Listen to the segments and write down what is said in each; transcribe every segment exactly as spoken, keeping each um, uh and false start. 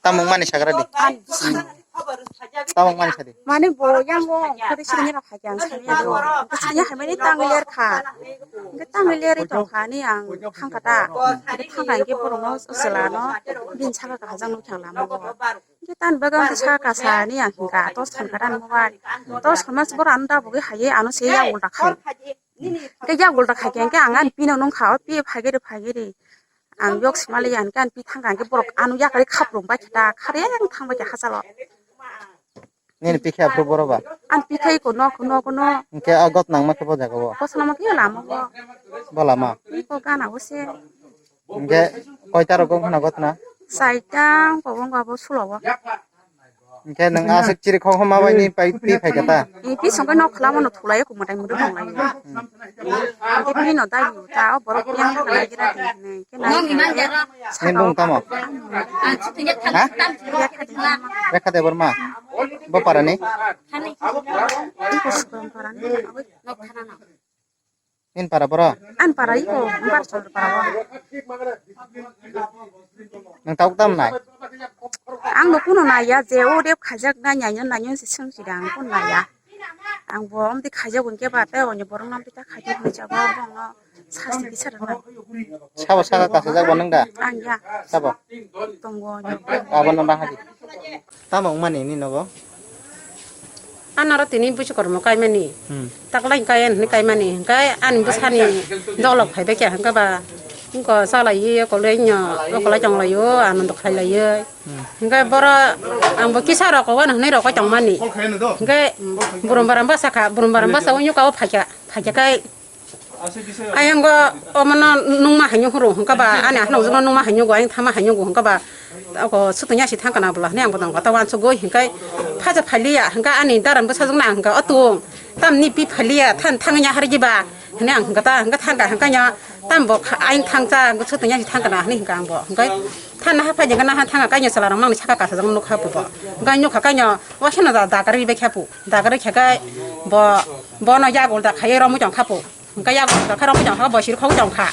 Tamung mani sagra di. An Tamung mani sadi. Mane bo yang bo khori sini rok hai yang sani do. Sini hai mani tang ler kha. Hingke tang ler ri tong kha ni ang thang kha ta. Hingke thang kha hingke borok no sela no bin saka kha jang nuk thang lama bo. Hingke tan bagan saka sa ni ang hingka to san kha ta mo ba. To san mas bor an da bo ge hai ano se ya ulta khai. Hingke ya ulta khai ke hingke ang an pino nung kha o pi phai ge ri phai ge ri. Ang yok sima le yan kan pi thang kha hingke borok ano yakari khaprung bai khe ta khare ang thang bai khe hachalo. Nini pikhe aphuru boro ba? Ang pikhai ko no, ko no, ko no. Hingke a got nangma khe bo jaga bo? Kosna ma khe lama bo. Bo lama? Ko gana bo se. Hingke koita rok gong khna gotna? Saita ko gong abo sulo bo. Hingke nang aswk chiri khok homa bai ni pai pi phai kata? Ni pi songke nok khlama no thulai ko matai mudu thang lai. Hingke pi no dai ta o borok yang thang lai jira thang. Nini bung tamo? Ha? Rekha Debbarma. Bo parani? Nini para boro? An para iko, bar chor para. Nang tabuk tam nai? Ang no kuno naiya, je o rep khajak na nyanyo nyanyo se seng sida ang kuno naiya. Ang bo omdi khajak hwnkhe ba tei onyo borok no omdi ta khajak hwnwi jago, bo no sasti kisa rwna. Sabo saka kasajak bo nang da? Ang ya. Sabo? Tongo onyo. Abo no bahadi. Tamo wngmani nini nogo? Anoro tini busu kormo kaimani. Hmm. Taklai kaya hwnwi kaimani. Hwnkhe ani bwsani dolok phaibai kha hwnkhe ba wngkha chalaiwi okolai no okolai tonglaio, anondo khlailaiwi. Hmm. Hingke boro ang bo kisa rok kogo hwnwi rok tongmani. Hingke burum baram bwsa kha, burum baram bwsa o nyuka o phaikha, phaikha kai ayang go omono nungma haino huru hingke ba ani ahno jongno nungma haino go ayang thama haino go hingke ba ko sutunya si thangkana bwla hwnwi ang bo tong kha ta wansugwi hingke phaja phaliya hingke ani daran bwsa jongna hingke o tung tamni pi phaliya than thangya harji ba hwnwi ang hingke ta hingke thangka hingke nya tam bo ayang thangcha hingke sutunya si thangkana hwnwi hingke ang bo hingke. Thanna ha phai jengka naha thanga kainwi chwla rok mangni saka kasajak nukha pubo. Hwnkhe nukha kainwi wasano da dagarwi bai kha pu. Dagarwi kha kai bo bono yak ulta khaiwi romwi tong kha pu. Hwnkhe yak ulta khe romwi tong kha bo siri khogwi tong kha.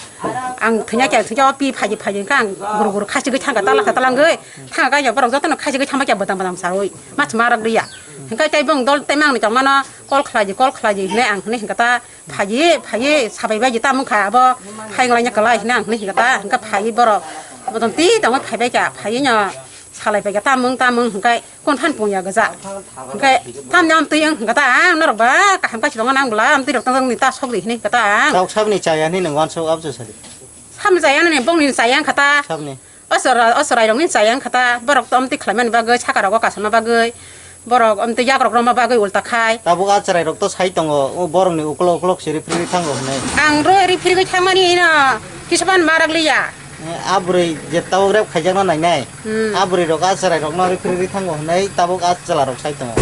Ang thwnya khe thwnya o pi phaji phaji hwnkhe ang guru guru khachigwi thangkha tala kha talangwi. Thanga kainwi borok jotono khachigwi thangma khe bwtang bwtang sawi. Mach ma rok riya. Hwnkhe tei bong dol tei mangni tongmano kol khlaidi kol khlaidi hinwi ang hinwi hwnkha ta. Phaji, phaji, sabai bai tamo wngkha abo phainglai nya kwlai hwnwi ang hwnwi hwnkha ta, hwnkha phai borok bodom ti tongwi phaibai kha, phai no salai pai kha, tamung, tamung hwnkhe kon phan pungya gwja. Hwnkhe tamni amtwi wng hwnkha ta, ang norok ba kaham kaichibama nang bwla, amtwi rok tongjakni ta sokdi hwnwi hwnkha ta ang. Tok sabni chaya hwnwi nwng wansuk aboni sadi. Samni chaya nini bongni chaya wngkha ta. Sabni. O chwrai, o chwrairokni chaya wngkha ta, borok to amtwi khlaimani bagwi, saka rogo kasamna bagwi, borok amtwi yakrok romna bagwi ulta khai. Tabuk a chwrairok to sai tongo, o borokni ukolok ukolok se riphrigwi thango hwnwi. Ang rw riphrigwi thangmani ino kisapan marak liya. Eh, a bwrwi je tabuk rep khaijakna nainai, hmm, a bwrwirok a chwrairokno riphrigwi thango hwnwi tabuk a chwlarok sai tongo.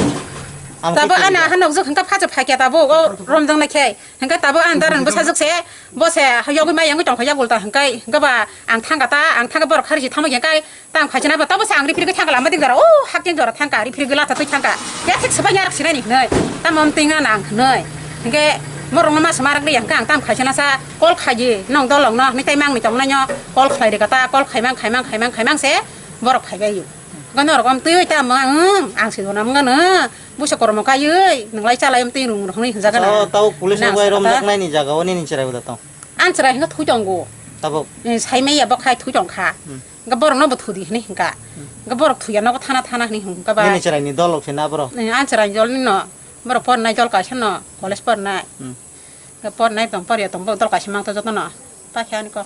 Amo tabuk khe ani aha nukjak hwnkha phacha phaikya tabuk o romjaknai khe. Hwnkhe tabuk ang daran bwsajwk se, bo se yogwi ma yangwi tongkha yak ulta hwnkhe, hwnkhe ba ang thangkha ta, ang thangkhe borok kharwi se thangma hwnkhe, tang phaisana bo tabuk se ang riphrigwi thangkha lama ding jora, o hakting jora thangkha, riphrigwi latha twi thangkha, ya thik swbai yarwk sinani hwnwi, tamo amtwi wngna ang hwnwi, hwnkhe borokno ma swma rwk di hwnkhe ang tang phaisana sa call khaidi, nwng dolokno hwnwi tei mangni tongnaino call khlai rwkha ta, call khaimang, khaimang, khaimang, khaimang se borok phaibai. Hwnkhe norok amtwi tamo ang, ang se jona wngano. Busa kormo kaiwi, nwng lai chalai amtwi rung rok hwnwi hwnjak gana. Tao, tao police rok bai romjak nai ni jaga o nini chwrai bo da tong. Ang chwrai hwnkhe thwi tongo. Tabuk. Eh, sai maya bo khai thwi tong kha. Hmm. Hwnkhe borok no bo thudi hwnwi hwnkha. Hmm. Hwnkhe borok thwiya nogo thana thana hwnwi hwnkha ba. Nini chwrai ni dol rok se na borok? Eh, ang chwrai ni dol ni no. Borok pornai dol kaisa no, college pornai. Hmm. Hwnkhe pornai tong, porya tong, borok dol kaisa mang to joto no. Ta khe ani kok.